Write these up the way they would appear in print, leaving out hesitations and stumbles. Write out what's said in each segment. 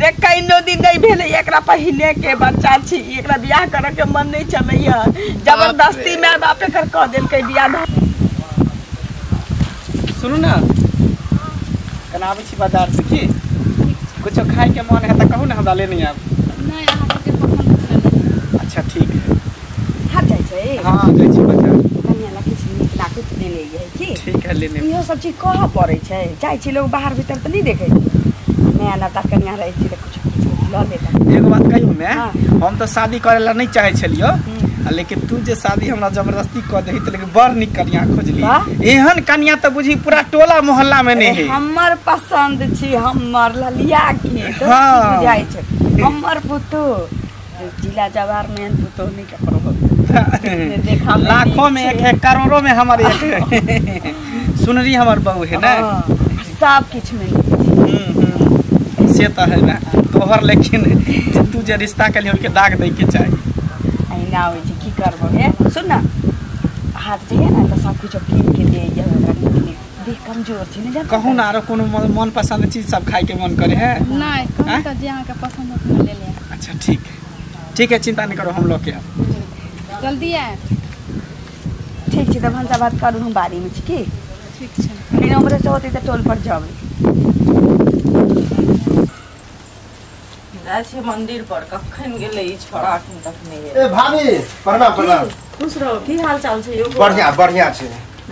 एकैनो दिन नहीं भेलै, एकरा पहिले के बच्चा छी, एकरा बियाह करे के मन नहीं चलैया, जबरदस्ती माय बाप एकर कह देलकै बियाह। सुनू ना, कना आबै छी बाजार से की कुछो खाए के मन है त कहू ना, हमरा ले नहीं आब। नहीं, अहाँ के पसंद है। अच्छा ठीक है। हां जाय छै। हां जाय छी बाजार। कनिया ला किछु नीक लागत लेने है की? ठीक है लेने। इहो सब चीज कहऽ पड़ै छै, जाइ छी लोग बाहर भीतर त नहीं देखै छै, नया नवका कनिया रहै छै त कुछ कुछ ल लेता। एगो बात कहियो मैं, हम त शादी करे ला नहीं चाहे छलियो, लेकिन तू जे शादी हमरा जबरदस्ती क देही त लेकिन बड़ नीक कनिया खोजली। एहन कनिया त बुझी पूरा टोला मोहल्ला में नहीं है। हमर पसंद छी, हमर ललिया के तो बुझाई छै, हमर पुतो जिला जवार में एहन पुतो नहीं ककरो होत। देखा लाखों में एक है, करोड़ों में हमारे एक है। सुनरी हमर बहू है ना, सब किछ में से तो है ना तोहर, लेकिन तू जे रिश्ता के लिए उनके दाग दे के चाही। अहिना होइ छै, की करबो हे। सुन ना, हाथ जइए ना त सब कुछ कीन के दे ये हमरा नीक नीक, देह कमजोर छै ने। कहू ना आरो कोनो मन पसंद चीज सब खाए के मन करे है? नहीं, कहू त जे अहाँ के पसंद होत ना ले ले। अच्छा ठीक है, ठीक है, चिंता नहीं करो, हम लोग के जल्दी आए। ठीक छै त भनसा भात करू, हम बाड़ी में छी की। ठीक छै, बिना उम्र से होती त टोल पर जाबै। जाइ छै मंदिर पर, कखन गेलै ई छोड़ा अखन तक नहि गेलै। ए भाभी प्रणाम प्रणाम। खुश रहो, की हाल चाल छै यौ? बढ़िया बढ़िया छै।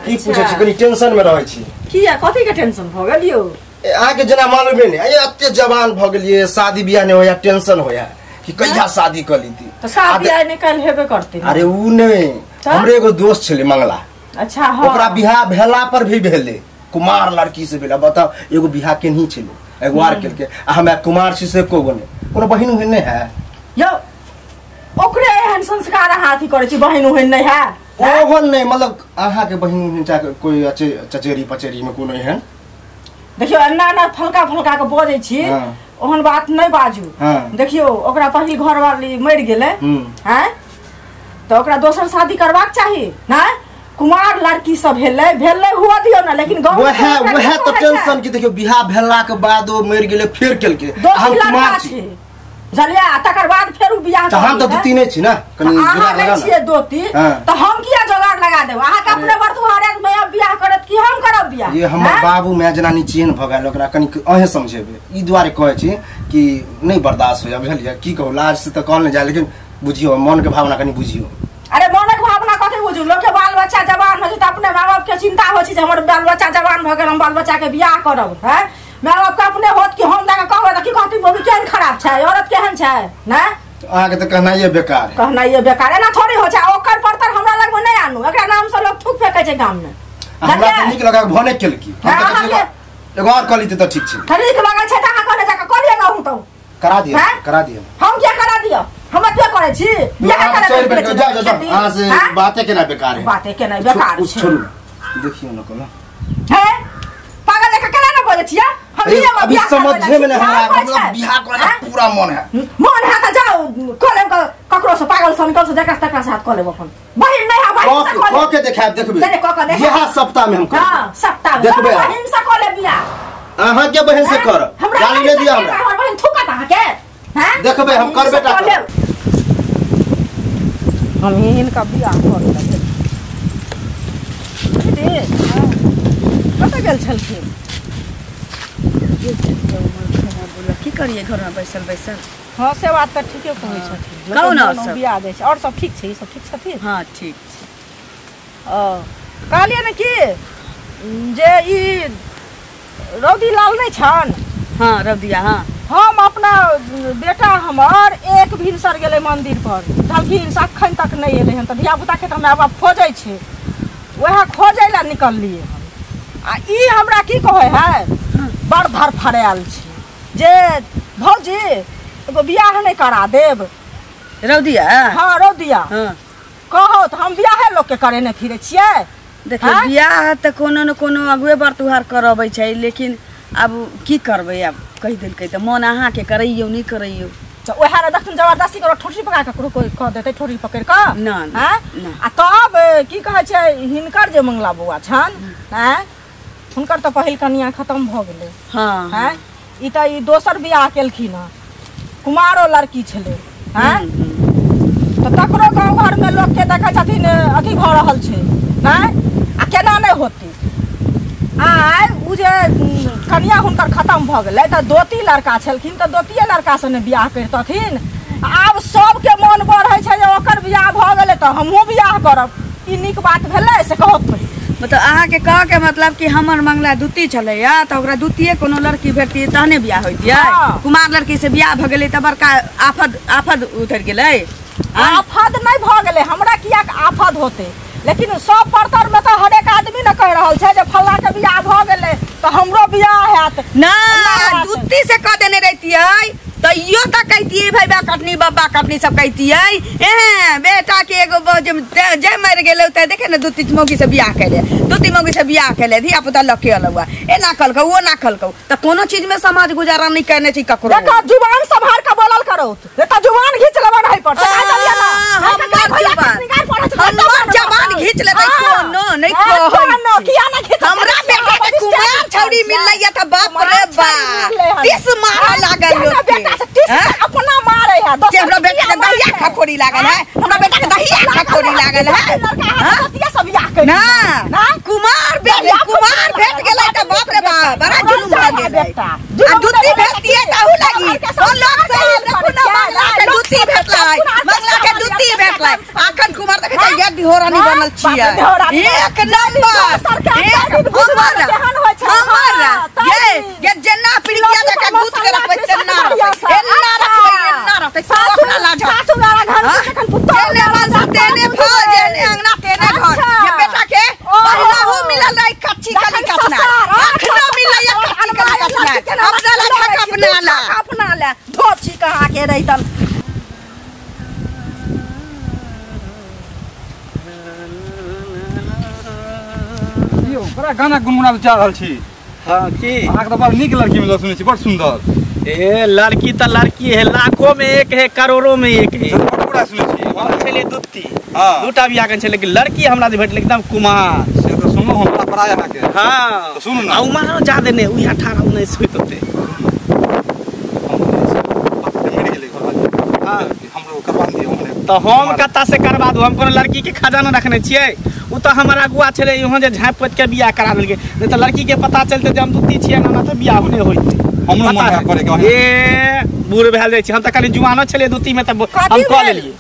की पूछै छी, कनी टेंशन में रहै छी। किया, कथी के टेंशन भ गेल यौ? ए अहाँ के जेना मालूमे नै, ए एते जवान भ गेलियै, शादी बियाह नै होया, टेंशन होया कि कहिया शादी क लीती। त शादी आइ नै काल्हि हेबे करतै। अरे उ नै, हमरे एगो दोस्त छलै मंगला। अच्छा हां। ओकरा बियाह भेला पर भी भेलै, कुमार लड़की से भेला। बताओ, एगो बियाह केनही छलै, एगो आर केलकै, आ हम कुमार छी से एको गो नै, कोनो बहिन उहिन नै है यौ। ओकरे एहन संस्कार अहाँ अथी करै छी, बहिन उहिन नै है? ओहन नै, मतलब अहाँ के बहिन उहिन चाहे कोई चचेरी पचेरी में कोनो एहन। देखियौ एना एना फलका फलका के बजै छी, ओहन बात नै बाजू। देखियौ ओकरा पहिल घरवाली मरि गेलै हैं, त ओकरा दोसर शादी करबाक चाही नै? कुमार लड़की सब भेलै भेलै हुआ दियौ ना, लेकिन गाँव वह वह तो टेंशन की। देखियो बियाह भेला के बाद ओ मरि गेलै, फेर केलकै, हम कुमार छी बुझलियै, तकर बाद फेर उ बियाह। त हम त दोती नै छी ना, कनी जोगाड़ लगा छियै दोती त हम किया जोगाड़ लगा देब? अहाँ के अपने बरतुहारे में अब बियाह करत की हम करब बियाह? ये हमर बाबू मैं जना निचेन भ गेल, ओकरा कनी अहे समझेबे ई दुआरे कहै छी कि नहीं बर्दाश्त होया, बुझलियै? की कहू, लाज से त कहल नै जाय, लेकिन बुझियो मन के भावना कनी बुझियो। अरे मनक भावना कथी बुझू? लोक के बाल बच्चा जवान हो छै त अपने माय बाप के चिंता हो छै जे हमर बाल बच्चा जवान भ गेल, हम बाल बच्चा के बियाह करब। हैं, माय बाप के अपने होत कि हम जाके कहबै त की कहती, बबी केहन खराब छै, औरत केहन छै ने? अहाँ के त कहनाइए बेकार है, कहनाइए बेकार एना थोड़ी हो छै। ओकर परतर हमरा लग में नहीं आनू, एकरा नाम से लोग थूक फेकै छै गाम में। हमरा त नीक लगा भने केलकी, हम त एगो और कहली त ठीक छै। नीक लगै छै त अहाँ कहने जाके कहलियै कहू त करा दियो, करा दियो। हम क्या करा दियो? हम के करै छी बियाह करे? जा जा जा, अहाँ से बातें केना बेकार है, बातें केना बेकार छै। छोड़ू, देखियो न कोनो हे पागल लेखा केना न बजै छियै? हम अभी समझे में नहीं हमरा, बियाह करे का पूरा मन है। मन है त जाओ क लेब ककरो से, पागल सन कल से जकरा तकरा साथ क लेब अपन। बहिन नहीं है, बहिन से क लेब, के देखाब, देखबे क के देखाब यह सप्ताह में हम करब। हां सप्ताह में देखबे, बहिन से क लेब बियाह। अहाँ के बहिन से कर, गाली ले दिया हमरा, हमर बहिन थूकत अहाँ के। हां देखबे हम करबे टा करब। हम हिनका बियाह कर लेबै। दीदी कतऽ गेल छलखिन? की करिए घर में बैसल बैसल? हाँ से बात तऽ ठीके कहै छथिन। कहू ने और सब? बियाह जाइ छै और सब ठीक छै? ई सब ठीक छथिन? हाँ ठीक छै। ओ कहलियै ने कि जे ई रौदी लाल नहि छन? हाँ रौदिया। हाँ हम अपना बेटा हमर एक भिनसर गेलै मंदिर पर, ढलखिन से अखन तक नहि एलै हन, तऽ धियापुताके तऽ माय बाप खोजै छै, वएह खोजै लए निकललियै हन। आ ई हमरा की कहै है, बड़ धरफड़ायल छै जे भौजी एगो बियाह नहि करा देब। रौदिया? हाँ रौदिया। हाँ कहो तऽ हम बियाहे लोकके करेने फिरै छियै। देखियौ बियाह तऽ कोनो न कोनो अगुए बरतुहार करबै छै, लेकिन अब की करबै, आब कहि देलकै तऽ मन अहाँके करैयौ नहि करैयौ। तऽ वएह ने देखथिन जबरदस्ती करो, ठोठी पकड़ा ककरो कोइ कह देतै, ठोठी पकड़ि कऽ ना आँय। आ तब की कहै छै हिनकर जे मंगला बौआ छनि आँय, हुनकर तऽ पहिल कनिया खतम भऽ गेलै। हाँ आँय, ई तऽ ई दोसर बियाह केलखिन हँ, कुमारो लड़की छलै हैं तऽ तकरो गाँव घरमे लोकके देखै छथिन अथी भऽ रहल छै हैं आ केना नहि होतै। आइ ओ जे कनिया हुनकर खतम भऽ गेलै तऽ दोती लड़का छलखिन तऽ दोतिये लड़कासँ ने बियाह करितथिन। आब सबके मन बढ़ै छै जे ओकर बियाह भऽ गेलै तऽ हमहूँ बियाह करब। ई नीक बात भेलै से कहत पहिले। मतलब अहाँके कहके मतलब कि हमर मंगला द्वितीय छलैया तऽ ओकरा द्वितीय कोनो लड़की भेटतियै तहने बियाह होइतियै। कुमार लड़की से बियाह भऽ गेलै तऽ बड़का आफत आफत उतरि गेलै। आफत नहि भऽ गेलै, हमरा कियाक आफत होतै? लेकिन सब परतर में तऽ हरेक आदमी ने कहि रहल छै जे फल्लाँ के बियाह भऽ गेलै तऽ हमरो बियाह हैत। ना द्वितीय से कह देने रहितियै तैयो तऽ कहितियै भाई बा कटनी बब्बा कटनी सब कहितियै एहे बेटा के एगो जे मरि गेलै तऽ देखे ने दू तीन मौगी से बियाह केले, दू तीन मौगी से बियाह केले, धिया पुता लऽ के अलौआ एना कहलकौ ओ ना कहलकौ। तऽ कोनो चीज में समाज गुजारा नहीं करने छै ककरो। देखो जुबान संभाल के बोलल करो, नहीं तऽ जुबान घींच लेबा नहीं पर। हमर जबान घींच लेबै कोनो नहीं कहै किया ना घींच। हमरा बेटा के कुमार छौड़ी मिललै तऽ बाप रे बाप तीस मारऽ लागल लोक। बेटा से तीस अपना मारे है दोसर। हमरा बेटा के दहिया खखोरी लागल है, हमरा बेटा के दहिया खखोरी लागल है। लड़का है दतिया सब बियाह कर ना कुमार बेटा कुमार भेट गेलै तऽ बाप रे बाप बड़ा जुलुम भऽ गेलै। आ दूती भेटतियै तहू लागी ओ लोक सब देखू ना मंगला के दूती भेटलै, मंगला के दूती भेटलै। अखन कुमार देखै छै ये ढोरानी बनल छियै एक नंबर। हमरा ये जेना पिड़िया जकाँ गुथ के रखबै तेना रखबै, एना रखबै एना रखबै सब अपना लाज। सासु वाला घर जखन पुतोह जेने मनसा तेने फल, जेने अंगना तेने घर। ये बेटा के पहिलहु मिलल रहै कच्ची कली कचना, अखनो मिललै कच्ची कली कचना। अपना ला अपना ला अपना ला धोची कहाँ के रहितन। यौ बड़ा गाना गुनगुनाबे जा रहल छी। हाँ की अहाँके तऽ बड़ नीक लड़की मिलल सुनै छी, बड़ सुंदर। ए लड़की तऽ लड़की है, लाखों में एक है, करोड़ों में एक है। बड़ सुनै छी हम छलियै दूती दूटा बियाह केने छलियै, लेकिन लड़की हमरा जे भेटलै एकदम कुमार। से तऽ सुनलहुँ हम बड़ा पराया अहाँके। हाँ तऽ सुनू ना, आ उमरो जादे नहि, उएह 18 19 होइत होतै। मरि गेलै घरवाली। हाँ हमरो करवा दियौ हमरे। तऽ हम कतऽ से करवा दू? हम कोनो लड़की के खजाना रखने छियै? ओ तऽ हमर अगुआ छलै इहाँ जे झाँपि पोति के बियाह करा देलकै, नहि तऽ लड़की के पता चलतै जे हम दूती छियै ना तऽ बियाह नहि होइतै। हमरो मन है करे के। ए बूढ़ भेल जाइ छै, हम तऽ कनि जुआनो छलियै दूती में तऽ हम कऽ लेलियै।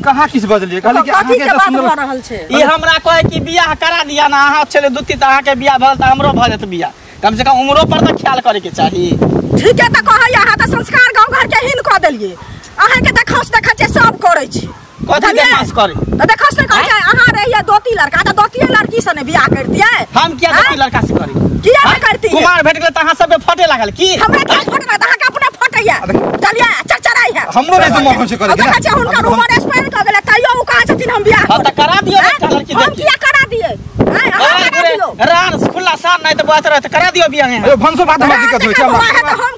कहाँ किछु बजलियै? कहलियै कि कथी अहाँके के बात सुंदर भऽ रहल छै? ई हमरा कहै कि बियाह करा दिया ना, अहाँ छलै दूती तऽ अहाँके बियाह भऽ तऽ हमरो भऽ जेतै बियाह। कम से कम उमरो पर तऽ ख्याल करे के चाही। ठीके तऽ कहैया, अहाँ तऽ संस्कार गाँव घर के हीन कऽ देलियै। अहाँके देखौस देखै छियै सब करै छै। कथी देखौस करै? तऽ देखौस नहि करै छै। अहाँ रहियै दोती लड़का तऽ दोतिये लड़की से ने बियाह करतियै। हम किया दोती लड़का से करी? किया नहि करतियै? कुमार भेट गेलै तऽ अहाँ सबके फटे लागल की? हमरा किया फटे लागल? अहाँके अपने फटैया। चलियै चरचराइ है। हमरो नहि मन होइ छै करे के। देखै छियै हुनकर उमर एक्सपायर कऽ गेलै तैयो ओ कहै छथिन हम बियाह। हँ तऽ करा दियौ एकटा लड़की। हम किया करा दियै? रान खुला सान नहि तऽ बात रहै तऽ करा दियौ बियाह। अरे भनसो भात हमरा दिक्कत होइ छै,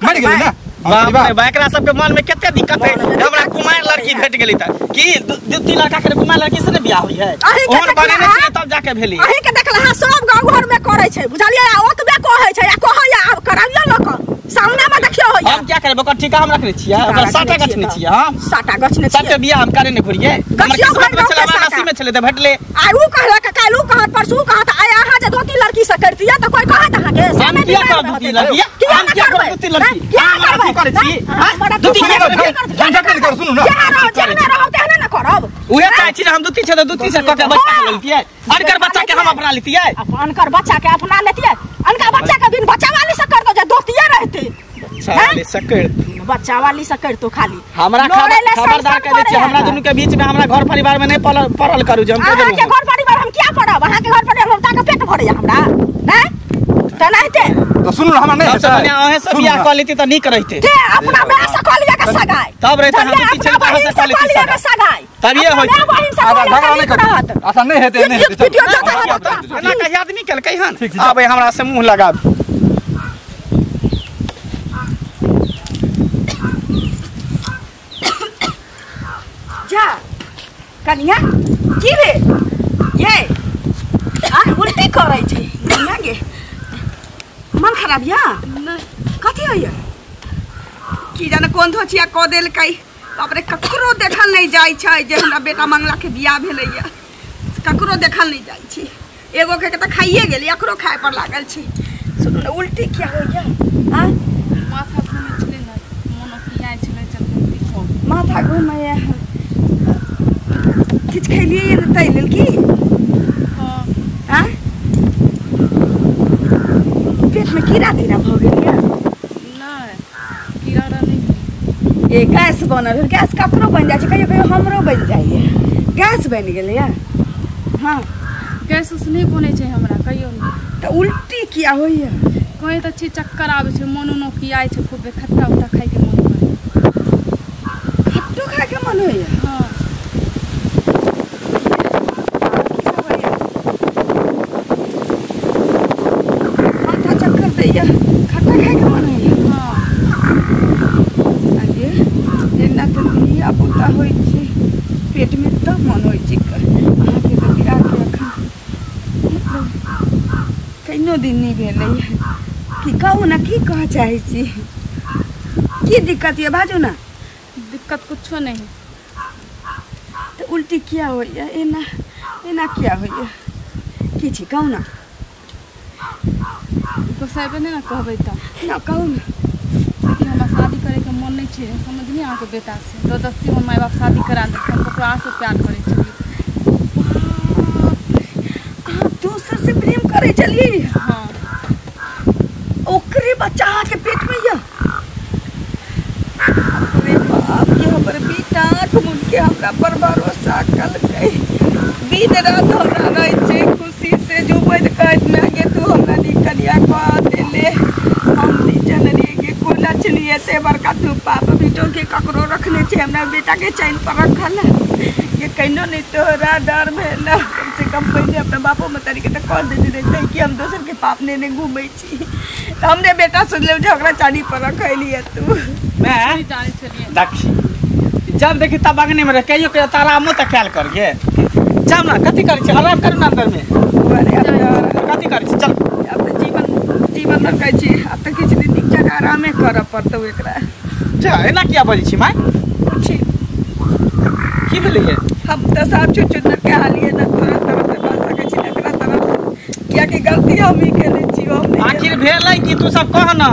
मरि गेलै ना। बाप रे बा, एकरा सबके मन में कते दिक्कत है। हमरा कुमार लड़की भेट गेलै तऽ की दू तीन लड़का के कुमार लड़की से ने बियाह होइ है? ओहन बनेने छियै तब जाके भेली। अहीं के देखल हां सब गाँव घर में करै छै बुझलियै। ओतबे कहै छै आ कहैया आब कराबियौ लोक सामने में देखियौ होइया। हम क्या करबै? ओकर ठीका हम रखने छियै, ओकर साटा गछने छियै। हम साटा गछने छियै, सबके बियाह हम करे ने घुरियै। हमर किस्मत में छलै, हमरा नसीब में छलै तऽ भेटलै। आइ उ कहलक काल्हि उ कहत परसू कहत, आइ अहाँ जे दो तीन लड़की से करतियै तऽ कोइ कहत अहाँके? हम किया करब दू तीन लड़की? हम किया करब दू तीन लड़की? किया करबै? करै छी दू तीन झंझट नहि करू, सुनू ना। जेहने रहब तेहने ने करब। उहे चाहै छी जे हम दू तीन छै तऽ दू तीन से कऽ के बच्चा के लेतियै, अनकर बच्चा के हम अपना लेतियै। अनकर बच्चा के अपना लेतियै? अनका बच्चा के बिन बच्चा वाली से कर दो जे दोतिये रहते। बच्चा वाली से कर, बच्चा वाली से कर तो खाली हमरा खबरदार कह दै छी। हमरा दुनू के बीच में हमरा घर परिवार में नहीं पड़ल करू जे हम कह अहाँ के घर परिवार हम किया पड़ब? अहाँ के घर परिवार हम ताके पेट भरैया हमरा हैं त नहिते। तो सुनू ना, हमरा नहीं सबसे बढ़िया अहें से बियाह कऽ लेती तऽ नीक रहिते। के अपना माय से कऽ लिअ के सगाई तब रहिते, हम पीछे अहाँ से कऽ लेती सगाई तभिए होइत। झगड़ा नहीं करू, आशा नहीं हेतै, नहीं हेतै। एना कहिया आदमी केलकै हन? आबै हमरा से मुँह लगाब। जा कनिया की भेल ये? आ उल्टी करै छै कनिया गे, मन खराब या कथी होइया? की जाने कोन धोचिया कऽ देलकै। बाप रे ककरो देखल नहीं जाइ छै जे हमरा बेटा मंगला के बियाह भेलैया, ककरो देखल नहीं जाइ छै। एगो के तऽ खाइए गेली, एकरो खाए पर लागल छी। सुनू ने उल्टी किया होइया? आँ माथा घूमै छलै ने, मोन ओकियाइ छलै, चलते उल्टी भऽ गेल। माथा घूमैया? किछु खेलियै ने ताहि लेल की? हँ। आँ पेट में कीड़ा तीड़ा भऽ गेल या? नहि कीड़ा नहि। ए गैस बनल, गैस ककरो बनि जाइ छै, कहियो कहियो हमरो बनि जाइए। गैस बनि गेलैया? हँ गैस उस नहि बनै छै हमरा कहियो नहि। तऽ उल्टी किया होइया? कहीं तऽ छी चक्कर आबै छै, मोन उन ओकियाइ छै खूबे, खट्टा उट्टा खाइके मन करै। खट्टो खाइके मन होइया? हँ। की सब होइया? माथा चक्कर दैया, खट्टा खाइके मन होइया? हँ। अगे एना तऽ धिया पुता होइ छै पेटमे तब मन होइ छै। अहाँके तऽ बियाहके एखन मतलब कहिनो दिन नहि भेलै। की कहू ने, की कहऽ चाहै छी? की दिक्कत यऽ बाजू ने। दिक्कत कुछो नहीं। तऽ उल्टी किया होइया? एना एना किया होइया? की छी कहू ने। गोसाइबे नहि ने कहबै तऽ। ना कहू ने। देखियौ हमरा शादी करैके मन नहि छै, समझलियै अहाँके बेटासँ जबरदस्ती हमर माय बाप शादी करा देलकै। हम ककरो आरसँ प्यार करै छलियै। अहाँ दोसर से प्रेम करै छलियै? हँ। ओकरे बच्चा अहाँके पेटमे यऽ? अरे बाप के हमर बेटा आँख मूनि के हमरा पर भरोसा कलकै, दिन रात हमरा रहै छै खुशी से झूमैत कहैत माय गे तू हमरा नीक कनिया कऽ देले। हम नहि जनलियै कि कोना छलियै एते बड़का तू पाप बेटो के ककरो रखने छै, हमरा बेटा के चैन पर रखल ये कहिनो नहीं तोहरा डर भेल। कम से कम पहिले अपना बापो महतारी के तऽ कह देने रहितै कि हम दोसर के पाप नेने घूमै छी, तऽ हमरे बेटा सोचले जे ओकरा चानी पर रखलियै तू। मैं नहि जानै छलियै। देखी जब देखी तब अंगने में रह, कहियो कहियो तारा आरामो तऽ ख्याल कर गे। चल ना कथी करै छी, आराम करू ना अंदर में। अरे अब तऽ कथी करै छी, चल अब तऽ जीवन जीवन भर कहै छी, आब तऽ किछु दिन नीक जकाँ आरामे करऽ पड़तौ एकरा। जा एना किया बजै छी माय? छी की भेलैये? हम तऽ सब छुछुनर के हालिए न तोरा तरफ से बाज सकै छी न एकरा तरफ से, कियाकि गलती हम ही केने छी, हम नहि आखिर भेलै कि तू सब कह ना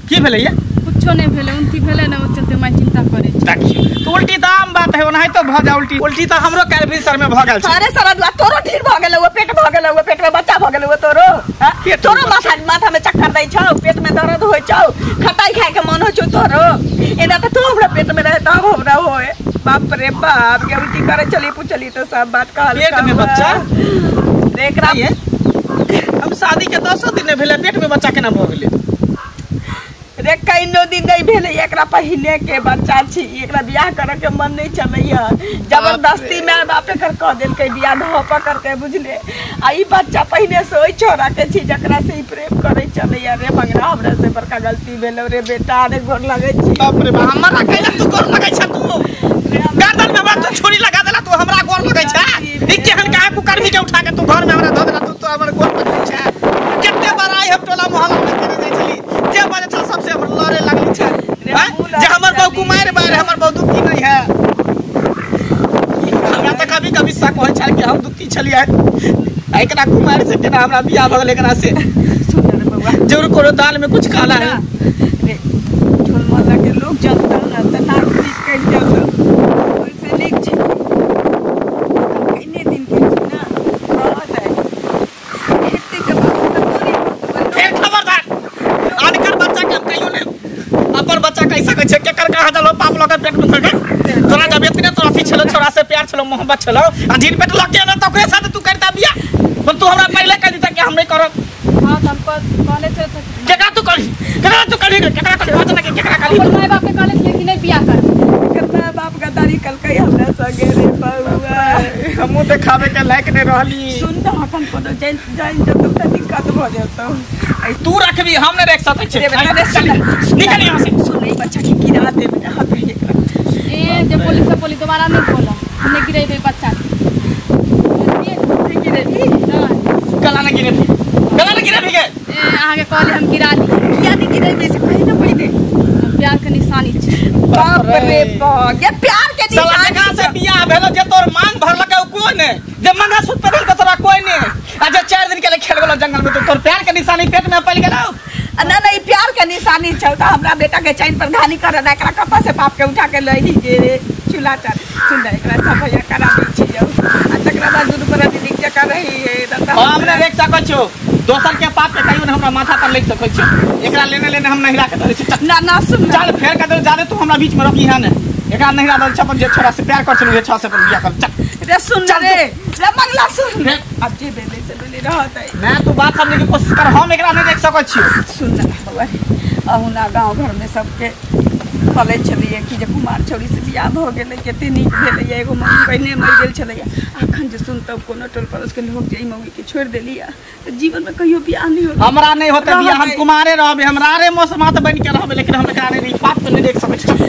की भेलैये? कुछो नहि भेलै, उल्टी भेलै ने, ओ चलते माय चिंता करै छै। देखियौ तो उल्टी तऽ आम बात है, ओनाहितो भऽ जा उल्टी। उल्टी तऽ हमरो काल्हि भिनसर में भऽ गेल छै। अरे सरदुआ तोरो ढीर भऽ गेलौ, पेट भऽ गेलौ, पेट में बच्चा भऽ गेलौ तोरो। तोरो माथा माथा में चक्कर दै छौ, पेट में दर्द होइ छौ, खटाई खाए के मन होइ छौ तोरो। एना तऽ तू हमरा पेट में रहे तब हमरा होए। बाप रे बाप के उल्टी करे चली पूछली तो सब बात कहल। पेट में बच्चा? रे एकरा हम शादी के 10 दिन नहि भेलै, पेट में बच्चा केना भऽ गेलै? रे कहिनो दिन नहीं भेलै, एकरा पहिने के बच्चा छी, एकरा बियाह करे के मन नहीं चलैया। जबरदस्ती माय बाप एकर कह देलकै बियाह धऽ पकड़ के बुझले। आ ई बच्चा पहिने से ओहि छोरा के छी जकरा से ई प्रेम करै चलैया। रे मंगरा हमरा से बड़का गलती भेलौ रे बेटा, रे गोर लगै छी। बाप रे बाप हमरा कैला तू गोर लगै छ? तू गर्दन में हमरा तू छुरी लगा देला, तू हमरा गोर लगै छ? ई केहन काहे कुकर्मी के उठा के तू घर में हमरा धऽ देला, तू तो हमर गोर लगै छ? कते बार आई हम टोला मोहल्ला में केने जाइ छली, जे बजे छ सबसे हमर लड़े लगली छ जे हमर बहु कुमारि बार, हमर बहु दुखी नहीं है। हमरा तऽ कभी कभी शक होइ छल कि हम दुखी छलियै, एकरा कुमारि से केना हमरा बियाह भऽ गेल एकरा से। सुन रे बौआ जरूर कोनो दाल में कुछ काला है। रे टोल मोहल्ला के लोग जनता ना तऽ नाक पीट कटि जेतौ, ओहिसे नीक छै कइने दिन के छी ना रहऽ दे। हेतै तऽ बाप तऽ तोरे फेर खबरदार अनकर बच्चा के हम कहियो ने अपन बच्चा कहि सकै छै। केकर कहाँ चलो पाप लऽ के पेट में धऽ तोरा जब इतने तोरा अथी छलो, छोरा से प्यार छलो, मोहब्बत छलो, आ जिन पेट लऽ के ना तऽ ओकरे साथ तू करता बियाह। पर तू हमरा पहिले कह दिता कि हम नहीं करब। हँ तऽ हम कहले छलियै। केकरा तू करही, केकरा तू करही, केकरा करही, बच ना के केकरा करही? अपन माय बाप के कहले छलियै कि नहि बियाह करबै। एकर माय बाप गद्दारी कलकै हमरा संगे रे बौआ। हमहूँ देखाबे के लायक नहीं रहली। सुन तऽ अखन कोनो जानि जानि जेतौ तऽ दिक्कत भऽ जेतौ। तू रखबी हम नहीं रख सकै छी। रे बेटा रे सुन, निकल यहाँ से। सुन ई बच्चा के गिरा दे बेटा, हाथ एकरा। ए जे बोली से बोली दोबारा नहि बोलब, नहि गिरेबै बच्चा के। बुझलियै? नहि गिरेबी? नहि। गला न गिरेबी, गला न गिरेबी गे। ए अहाँके कहली हम गिरा दी। किया नहि गिरेबी से कही ने पहिले। प्यार के निशानी छै। बाप रे बाप, ये प्यार के साला निशानी जगह से बियाह भेलो जे तोर मांग भरलक उ कोई ने, जे मंगलसूत्र पहिरल के तोरा कोई ने, आ जे 4 दिन के लिए खेल गेलो जंगल में तो तोर प्यार के निशानी पेट में पल गेलो। ना ना, ई प्यार के निशानी छौ त हमरा बेटा के चैन पर घानी कर ना, एकरा कपा से पाप के उठा के लई गे रे चूल्हा चल। सुन ले, एकरा सब भैया करा दै छियौ आ तकरा बाद दुनू पर नीक जकाँ रही है। हम ने देख सकै छौ दोसर के पाप के कहियो ने हमरा माथा पर लिख सकै छौ। एकरा लेने लेने हम नहिरा के धरे छी। ना ना सुन, चल फेर कदर जादे तू हमरा बीच में रोकी है ने, एकरा नहिरा दल छपन जे छोरा से प्यार कर छलु, जे छोरा से अपन बियाह कर। चल रे सुन रे रे मंगला सुन, रे। अब जे बेले से बेले रहत है। मैं तू बात समझे के कोशिश कर, हम एकरा नहीं देख सकै छियो। सुन ना बउआ, अहुना गाँव घर में सबके पलै छलैए कि जे कुमार छौड़ी से बियाह भऽ गेलै, कते नीक भेलैए, एगो मौगी पहिने मरि गेल छलैए। अखन जे सुनतौ कोनो टोल पड़ोस के लोग जे ई मौगी के छोड़ि देलियै तऽ जीवन में कहियो बियाह नहीं होतै। हमरा नहीं होते बियाह, हम रहबै। कुमारे रहबे, हमरा रे मौसमात बन के रहबे, लेकिन हम एकरा नहीं पाप के नहीं देख सकै छी।